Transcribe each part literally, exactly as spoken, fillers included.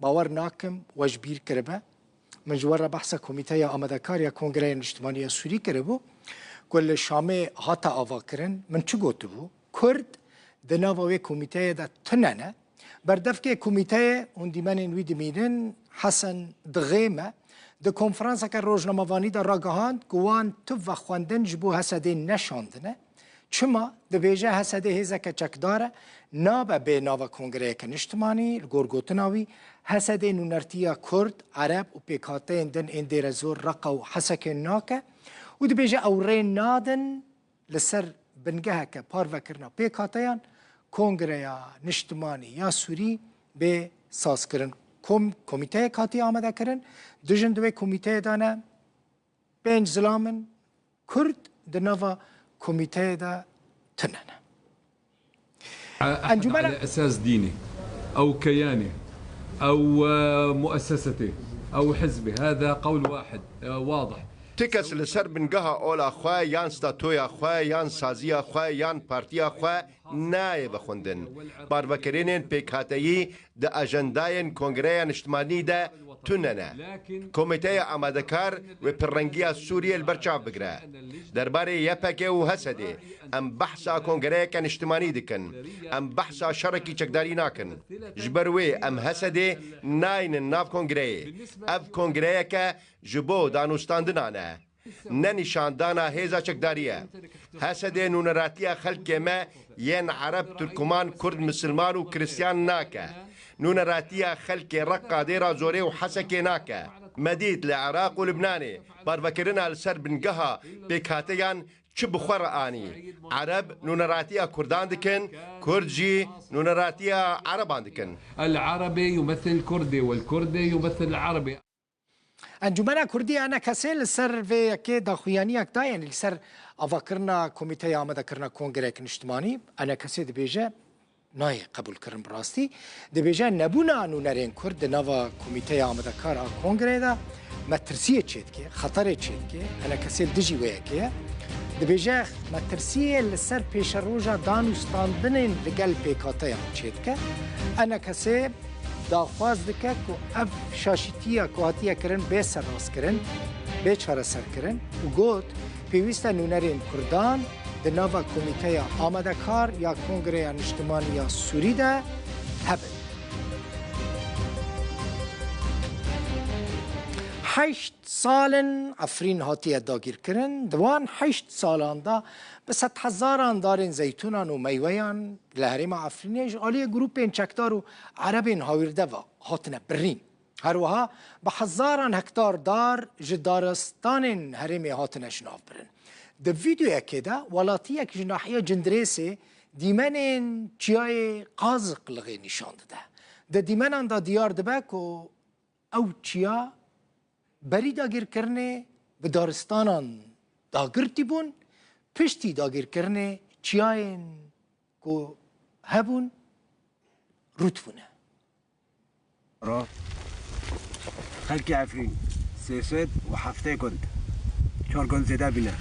Bawer nakim we ji bîr kiribe. Min ji we re behsa Komîteya Amadekar ya Kongreya Niştimanî ya Sûrî kiribû, ku li Şamê hate avakirin. Min çi gotibû? Kurd di nava wê komîteyê de tune ne. Berdevkê komîteyê hûn dîmenên wî dimînin, Hesen Dixê me, di konferanseke rojnamevanî de ragihand ku wan tu vexwendin ji bo H S D'ê neşandine. Çima? Dibêje H S D hêzeke çekdar e, nabe bê nava kongreyeke niştimanî. Li gor gotina wî, H S D nûnertiya Kurd, Ereb û pêkhateyên din ên Dêrezor, Reqa û Hesekê nake û dibêje ew rê nadin li ser bingeheke parvekirina pêkhateyan Kongreya Niştimanî ya Sûrî bê sazkirin. Kom-, komîteyek hatiye amadekirin. Dijin di wê komîteyê de ne. Pênc zilam in, Kurd di nava komîteyê de tune ne. أحد على أساس دينه أو كيانه أو مؤسسته أو حزبه، هذا قول واحد واضح. Ti kes li ser bingeha ola xwe yan statoya xwe yan saziya xwe yan partiya xwe nayê vexwendin. Parvekirinên pêkhateyî di ajendayên Kongreya Niştimanî de tune ne. Komîteya Amadekar wê pirrengiya Sûriyê li ber çav bigire. Derbarê Y P G û H S D'ê em behsa kongreyeke niştimanî dikin. Em behsa şerekî çekdarî nakin. Ji ber wê em H S D'ê naynin nav kongreyê. Ev kongreyeke ji bo danûstandinan e. Ne nîşandana hêza çekdarî ye. H S D nûneratiya xelkê me yên Ereb, Tirkuman, Kurd, Misilman û Kristyan nake. Nûneratiya xelkê Reqa, Dêra Zorê û Hesekê nake. Me dît li Iraq û Libnanê parvekirina li ser bingeha pêkhateyan çi bi xwe re anî. Ereb nûneratiya Kurdan dikin, Kurd jî nûneratiya Ereban dikin. العربي يمثل الكردي والكردي يمثل العربي. Encûmena Kurdî, ENKSê, li ser vê yekê daxuyaniyek da, yanî li ser avakirina Komîteya Amadekirina Kongreyek Niştimanî, ENKSê dibêje nayê qebûlkirin bi rastî. Dibêje nebûna nûnerên Kurd di nava Komîteya Amadekar a Kongreyê de metirsiyê çêdike, xeterê çêdike. ENKSê li dijî wê yekê ye. Dibêje metirsiyê li ser pêşeroja danûstandinên li gel pêkhateyan çêdike. ENKSê daxwaz dike ku ev şaşîtiya ku hatiye kirin bê serrastkirin, bê çareserkirin û got, pêwîst e nûnerên Kurdan di nava Komîteya Amadekar ya Kongreya Niştimanî ya Sûrî de hebin. Heşt sal in Efrîn hatiye dagîrkirin. Di wan heşt salan de bi sedhezaran darên zeytûnan û meyweyan li herêma Efrînê ji aliyê grûpên çekdar û erebên hawîrde ve hatine birîn. Her wiha bi hezaran hektar dar ji daristanên herêmê hatine jinavbirin. Di vîdeoyekê de welatiyek ji nahiya Cindirêsê dîmenên çiyayê Qazixlixê nîşan dide. Di dîmenan de diyar dibe ku ew çiya berî dagîrkirinê bi daristanan dagirtî bûn, piştî dagîrkirinê çiyayên ku hebûn rût bûne. Ro. Xelkê Efrîn sê sed û heftê gund. Çar gund zêde bîne.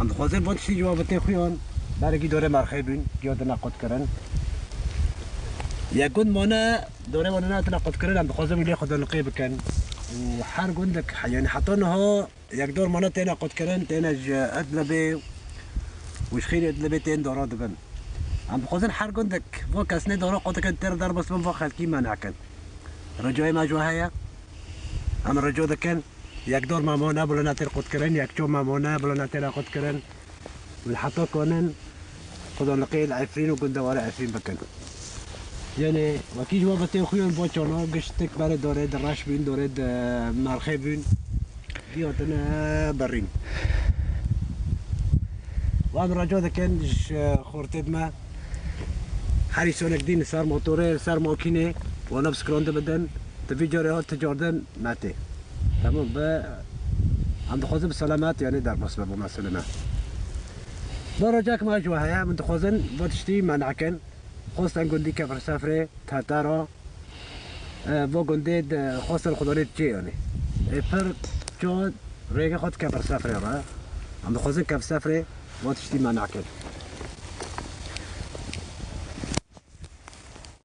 Em dixwazin bo tiştî ciwabetê xuyan berekî dore merxê bûn, ciya dine qutkirin. Yek gund mane, dore wane ne hatine qutkirin, em dixwazin wî lê xwe doniqê bikin. Û her gundek, yanî heta niha Yek dor mane têne qutkirin, têne ji Idlibê û ji xîrê Idlibê tên dora dibin. Em dixwazin her gundek vo kesnê dora qut dikin, têr derbas bin vo xelkî me nekin. Ricoyê me ji we heye. Em rico dikin, yek dor me mane, bila ne têr qutkirin, yek ço me mane, bila ne têne qutkirin. Û heta konin, Xwedoniqê li Efrîn û gundewara Efrîn bikin. Yanî wekî ji we ve tê xuyan bo çona giştik berê dorê di reş bûn, dorê di merxê bûn. Diyatine berîn. Wan raco dikin ji xortê me. Herî sonek dîn ser motorê, ser makînê, wana bi skirandî bidin. Di vî carê hat ticardin me tê. Tamam be. Em dixwazin bi selamet, yanî derbas be bo meselê me. Bo rocek me ji we heye, min dixwazin bo tiştî me nekin. Xwestin gundî kefir sefrê, tetera. E, bo gundê de xwestin xudanê diçê yanî. E, pir ço rêgê xwe dike ber sefrê re. Em dixwazin kef sefrê, bo tiştî me nekin.